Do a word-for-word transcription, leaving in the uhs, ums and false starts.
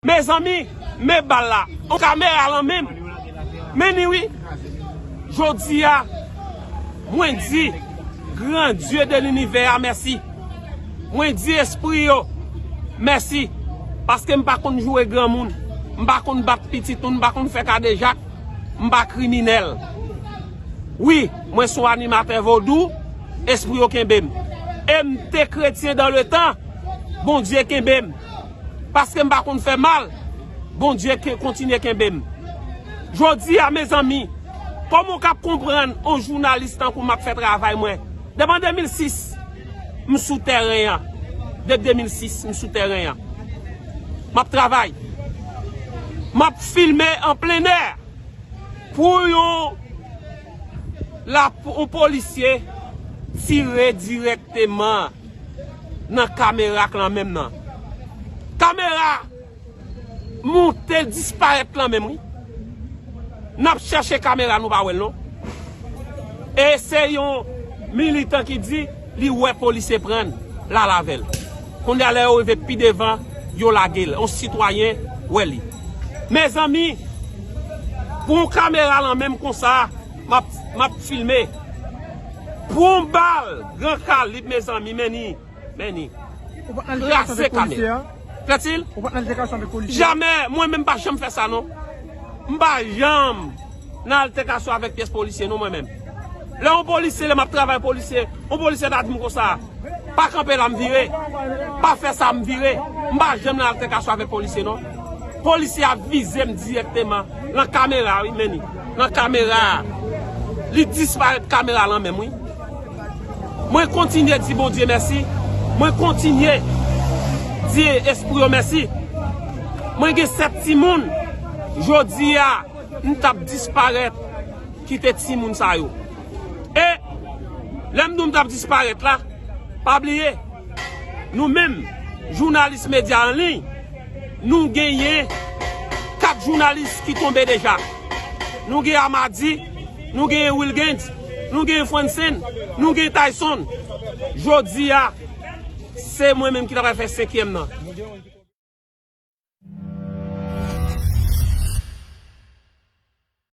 Mezanmi, men bal la. On kamera lan menm. Men ni wi. Jodi a, mwen di Gran Dye de linivè a mèsi. Mwen di espri yo mèsi. Paske m pa konn joure granmoun. M pa konn bat pitit moun, m pa konn fè kadejak. M pa kriminèl. Wi, mwen se yon animatè vodou, espri yo kenbe m. E m te kretyen dan le tan, Bondye kenbe m. Paske m pa konn fè mal, Bondye ke kontinye kenbe m. Jodi a, mezanmi, kòman w kab konprann yon jounalis tankou m ap fè travay mwen? Depi an de mil sis, m sou tèren an. Depi de mil sis, m sou tèren an. M ap travay. M ap filme an plen nè. Pou yon la, yon polisye tire dirèkteman nan kamera k lan menm nan. Kamera moute, l disparèt lan menm wi. N ap chèche kamera, nou pa wè l non. E se yon militan ki di li wè polisye pran l, l al avè l. Kounye a lè yo rive pi devan, yo lage l. Yon sitwayen wè li. Mezanmi, pou yon kamera lan menm konsa, m ap, m ap filme. Pou yon bal gran kalib, mezanmi, men ni, men ni. Ou pa t nan alterkasyon avèk polisye a? Fètil? Ou pa t nan alterkasyon avèk polisye a? Jamè, mwen menm pa janm fè sa non. M pa janm nan alterkasyon avèk pyès polisye non mwen menm. Lè yon polisye, lè m ap travay polisye, yon polisye ta di m konsa, pa kanpe la m vire, pa fè sa m vire. M pa janm nan alterkasyon avèk polisye non. Polisye a vize m dirèkteman nan kamera wi, men ni. Nan kamera a. Li disparèt kamera lan menm wi. Mwen kontinye di Bondye mèsi. Mwen kontinye di espri yo mèsi. Mwen gen sèt timoun. Jodi a, m t ap disparèt, kite timoun sa yo. E lè m di w m t ap disparèt la, pa bliye, nou menm, jounalis medya an liy, nou genyen kat jounalis ki tonbe deja. Nou gen Amadi, nou genyen Wilgens, nou genyen Francine, nou genyen Tyson. Jodi a, se mwen menm ki ta pral fè senkyèm nan.